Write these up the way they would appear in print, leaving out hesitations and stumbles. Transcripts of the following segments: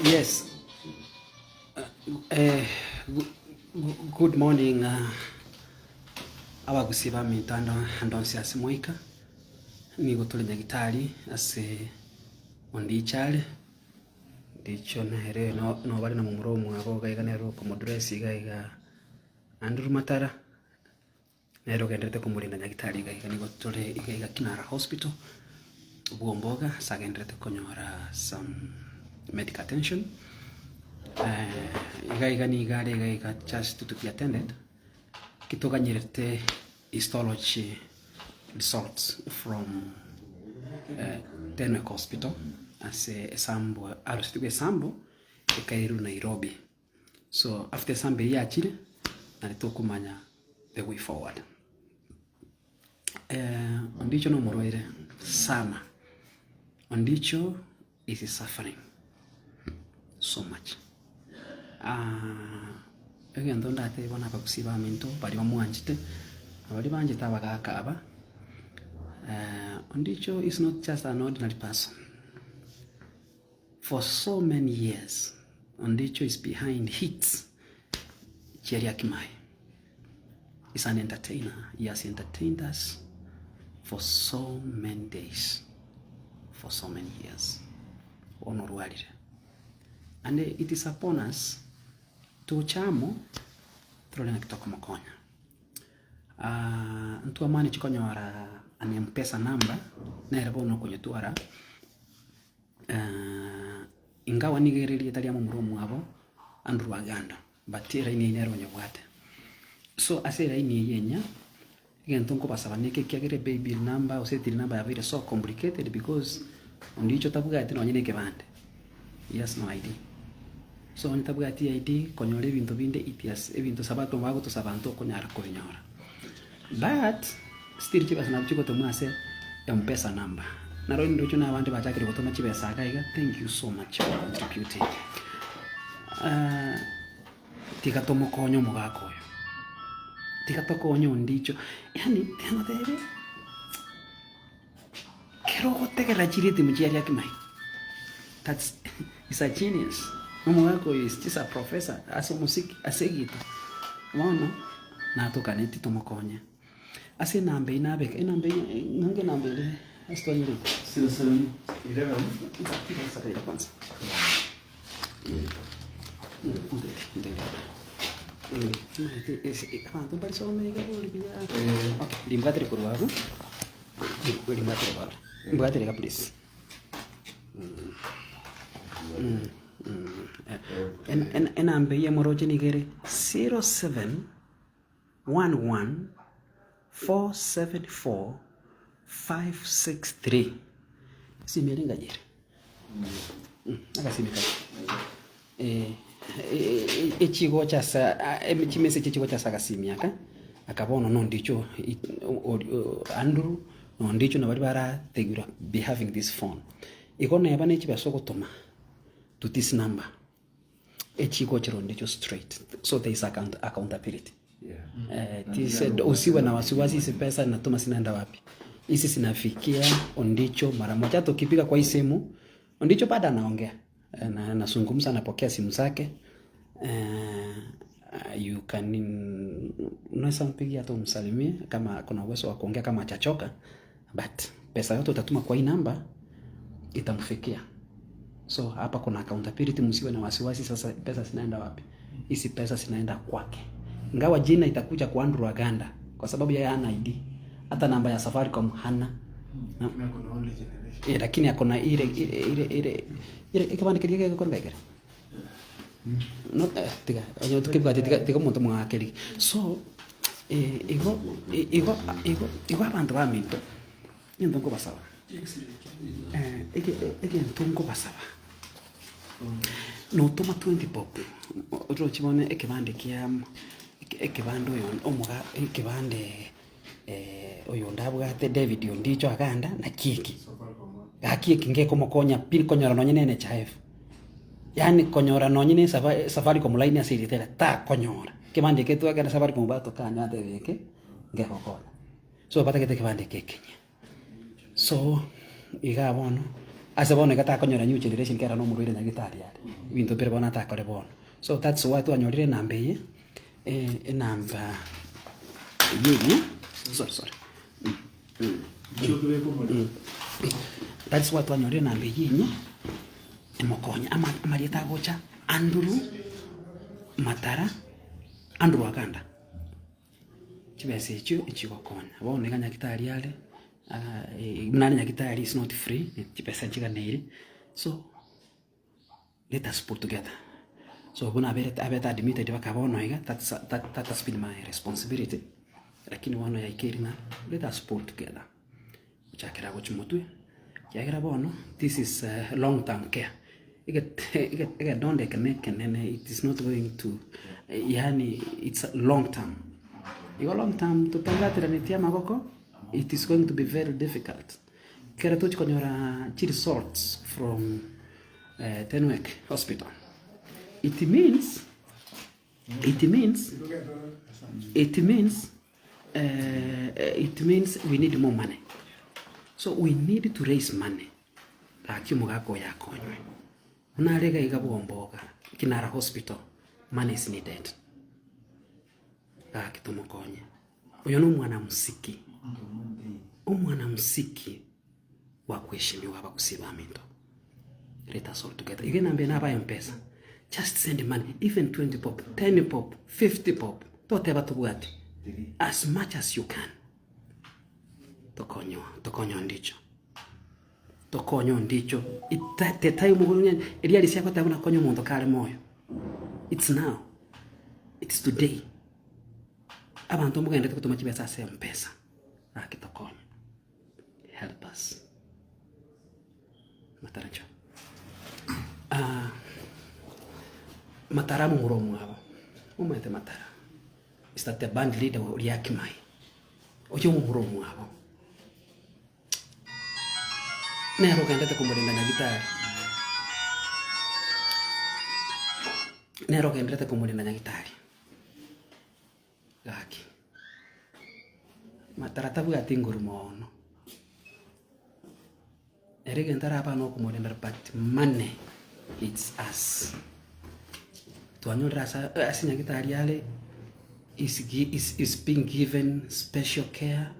Yes, good morning abagusii baminto ande ande onsi ase mwaika, nigo tore nyagitari ase Ondicho are, Ondicho nere nobare na momura omwabo iga iga nere okomodress iga iga Andrew Matara. Nere ogendererete komorinda nyagitari iga iga nigo tore iga iga Kinara Hospital, Bwomboga ase agendererete konyora some medical attention, iga iga nigo are iga iga just to be attended, ki toganyerete histology results from Tenwek Hospital ase esample arusetigwe esample ekairwa Nairobi. So after esambe eyio yachire, nari tokomanya the way forward. Ondicho na omorwaire sana, Ondicho is suffering so much. Egento ndatebe bono abagusii baminto baria bamwanchete, na baria banchete abagaka aba, Ondicho is not just an ordinary person. For so many years Ondicho is behind hits chia Riakimai. Is an entertainer, he has entertained us for so many days, for so many years. Bono orwarire. And it is upon us toche amo torore naki tokomokonya. Ntwamani chikonyora an mpesa number nere bono okonyetwara. Ingawa nigo ere erieta ria momura omwabo Andrew Aganda, but eraini eye nere onyebwate. So ase eraini eye enyia, egento nkobasaba neke ekiagera ebaybill number gose till number yabeire so complicated because ondicho tabwati nonye na ekebande, he has no ID. So onye tabwati ID, konyora ebinto binde it has ebinto sabato bagotosaba ntokonyara kobinyora. But still chibesa nabo chigotomwa ase mpesa number. Naro ndoche buna abande bachakire gotoma chibesa iga iga, thank you so much for contributing. Tiga tomokonye omogaka oyo, tiga tokonye ondicho, yaani tiga ngotebie, kero ogotegerera chirhythm chia Riaki Mai, that's is a genius, omogaka oyo is just a professor ase omosiki, ase egita, bono natokaneti tomokonye. Ase enamba eyio nabeka, enamba eyio ng'ange enamba ere ase twanyorete. 0711 Kwanza. Abanto mbarisome iga bori buya. Okay, rimbwatire korwa abwo, rimbwatire korwa, mbwatire iga please. Enamba eyio emoroche nigo ere 0711 474 563. Esimi ere ng'ai ere? Agasimi karia echigocha ase chimessage chigocha ase agasimi aka, aka bono nondicho Andrew nondicho nabo baria barategerwa be having this phone. Igo neba ne chibesa ogotoma to this number, echigochera ondicho straight, so there is accountability. Usiwe na wasiwasi hizi pesa natuma zinaenda wapi, hizi zinafikia Ondicho mara moja. Hata ukipiga kwa hii simu Ondicho bado anaongea na anazungumza, anapokea simu zake you can unaweza mpigia hata umsalimie kama kuna uwezo wa kuongea kama hajachoka, but pesa yote utatuma kwa hii namba itamfikia. So hapa kuna accountability, msiwe na wasiwasi sasa pesa zinaenda wapi. Hizi pesa zinaenda kwake, ingawa jina itakuja kwa Andrew Aganda kwa sababu yeye hana ID, hata namba ya Safaricom hana na, eh, lakini akona ile ile ile ile ile ekebande keria gegokora ekere no eh, tiga onye tokebwati tiga tiga omonto mwakeri so eh, igo igo igo igo abanto baminto Egento nkobasaba, egento nkobasaba, notoma 20 bob, oroche bono ekebande kia ekebande oyo omoga ekebande oyonde abwate David Ondicho aganda naki eke, gaki eke ngekomokonya pi konyora nonye na NHIF, yaani konyora nonye na esaba safaricom line ase erieta ere takonyora, ekebande eke twagenda safaricom batokanya bateba eke ngegokonya. So batagete ekebande eke ekenyia. So igaa bono. Ase bono iga takonyora new generation kera na omorwaire nyagetari are, ebinto mbire bono atakore bono. So that's why twanyorire enamba eye, enamba eyio eria, sorry sorry, that's why twanyorire enamba eyio enyia, emokonye ama amarieta agocha Andrew Matara, Andrew Aganda. Chibesa echio echigokonya. Bono iga nyagetari are, buna are nyagetari is not free, chibesa nchiganeiri, so let us put together. So buna aberete abete admitted mpaka bono iga, that's that that has been my responsibility, lakini bono yaikeire ng'a let us pull together. Gochakera gochia motwe, ekiagera bono this is long term care, egedonda eke na ekenene it is not going to yaani it's long term. Igo long term totabwateranetie amaboko, it is going to be very difficult. Ekero tochi konyora chiresults from Tenwek hospital, it means, it means, it means it means we need more money. So we need to raise money gaki omogaka oyo akonywe. Buna are iga iga bwomboga Kinara hospital, money is needed. Gaki tomokonye. Oyo na omwana mosiki, omwana mosiki wa kuheshimiwa abagusii baminto. Let us all together. Iga enamba eye naba Mpesa. Just send money, even 20 bob, 10 bob, 50 bob, toteba tobwati. As much as you can. Tokonye tokonye ondicho. Tokonye ondicho. Ita the time omonye eria risia agoteba buna konya omonto kare moyo. It's now. It's today. Abanto mogenderete gotoma chibesa ase Mpesa, gaki tokonye. Help us. Mataracho. Ah, Matara momura omwabo. Omanyete Matara. Is that the band leader oria Kimai. Oyo omomura omwabo. Nere ogendete komorenda Nyagitari. Nere ogenderete komorenda Nyagitari. Gaki, matara tabwati nguru moono, ere egento arabe abana okomorenda but money it's us. Twanyorire ase ase nyagetari are is gi is is being given special care,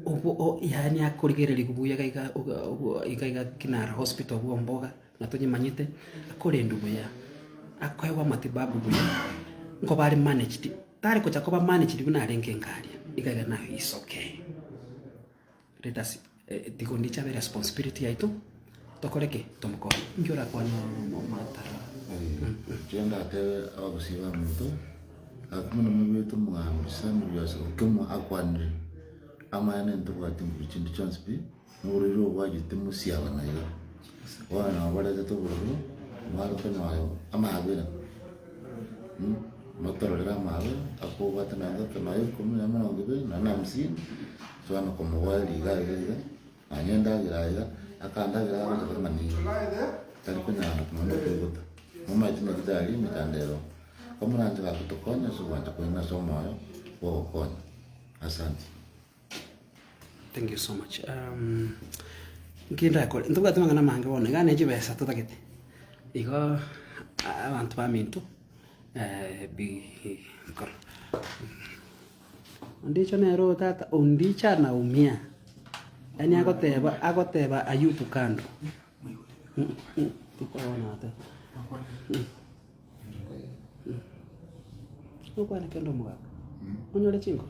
obo o yaani akorigereriwa buya iga iga obo iga iga kinara hospital bwa omboga. na tonyemanyete, akorendwa buya, akoegwa amatibabu buya, nkoba are managed, tari gocha koba managed buna arenge nkaria, iga iga now is okay. Let us tiga ondiche abe responsibility yaito, tokore ki? Tomokonye. Inki orakwane omatara? Inche ndatebe abagusii baminto, gaki buna moigwete omogambi Samuel ase okemwa akwanire, amaene ntobwati nguru chinde chionsi pi. Nobororo obo bwachete mosiabana iga, bono nabo baretete obororo, mware konyora amaabera, motororere amaabera, akobwate nonye gose nonye ikomi nonye emerongo ebere nonye na hamsini, twana komoboa riga iga iga, nonye endagera iga, akandagera agocha kore ng'a nigo, tari konyara nonya okoigota. Momanyete nyagetari emechando ero, komoranche gagotokonya ase ogwancha kwaino ase omoyo bwa ogokonya. Asante. Thank you so much. Um, nki ndakore ntobwate amang'ana amange bono iga ne chibesa totagete igo abanto baminto bi kora Ondicho nere oyo tata Ondicho anaumia yaani agoteba agoteba Ayubu kando Okwane kende omogaka, onyore chinkoro,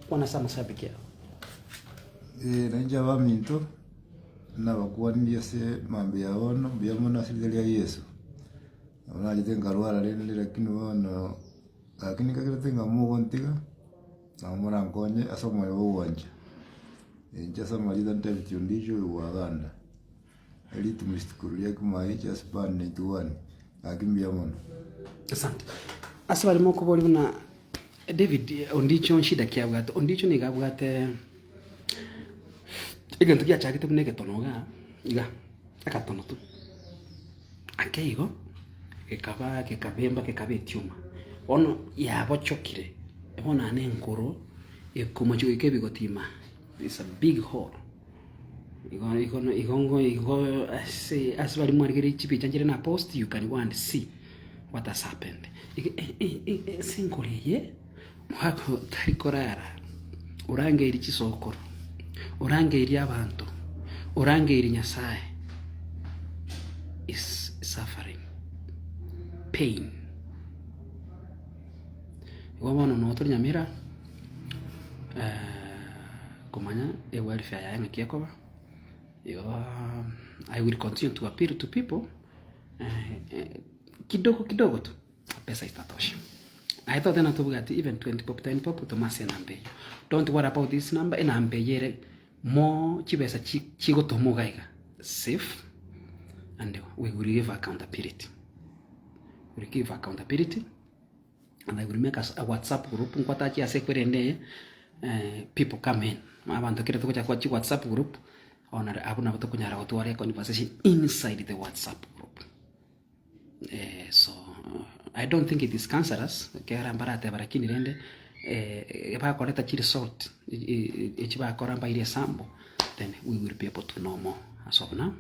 kwana ase amashabiki ao. Ee, nainche abaminto, nabakwanirie ase mambia ya bono, mbuya mono ase rieta ria Yeso. Nabo nachete nkarwara rende lakini bono, lakini nkagerete ng'a mogontiga, nabo morankonye ase omoyo bwa ogwancha. Inche ase amarieta David Ondicho oyo bwa Aganda. Eritimisitikuru ria Kimaicha Span 91, gaki mbuya mono. Asante. Ase barimo okoboria buna David Ondicho nshida ki abwate? Ondicho nigo abwate egento giachagete buna egetono igaa, iga, egatono tu. Ake igo, gekaba gekabemba gekaba etiuma. Bono yabochokire, bono naende enkoro ekomochia goika ebigoti ime, it's a big hole. Igo igo igo ngo igo ase ase baria mwarigereria chibicha nchire na post you can go and see what has happened. Iga ase enkoro eye, omogaka oyo tari korara, orangeirie chisokoro, orangeirie abanto, orangeirie Nyasaye is suffering pain. Igo bono noo tore Nyamira. Komanya ewelfare yaye ng'aki ekoba, igo I will continue to appeal to people kidogo kidogo tu pesa itatosha. Aye totebe natobwati even 20 bob 10 bob toma ase enamba eyio. Don't worry about this number, enamba eyio ere more chibesa chi chigotoma iga iga safe and we will give accountability, we will give accountability. And I will make a whatsapp group nkwatachie ase ekwerende eye people come in abanto ekero togochaka koa chi whatsapp group bono abwo nabo tokonyara gotwara econversation inside the whatsapp group. So I don't think it is cancerous ekiagera mbarateba lakini rende ebakoreta chiresult echi bakora mbaire esample then we will be able to know more. As of now.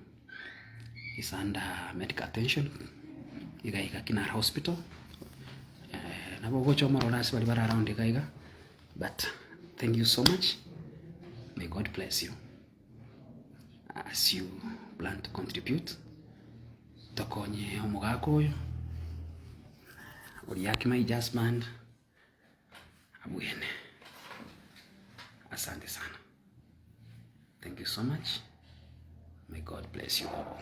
Is under medical attention iga iga Kinara hospital nabo ogocha omorore ase baria bare around iga iga but thank you so much may God bless you as you plan to contribute tokonye omogaka oyo oria my husband abwene asante sana. Thank you so much. May God bless you all.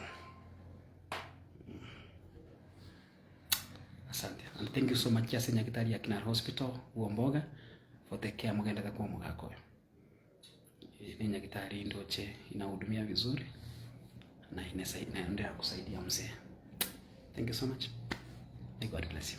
Asante. And thank you so much ase Nyagitari ya Kinara Hospital Bwomboga for the care mogendete kwa omogaka oyo. Ni Nyagitari ndoche inahudumia vizuri na inaendelea kusaidia mzee. Thank you so much. May God bless you.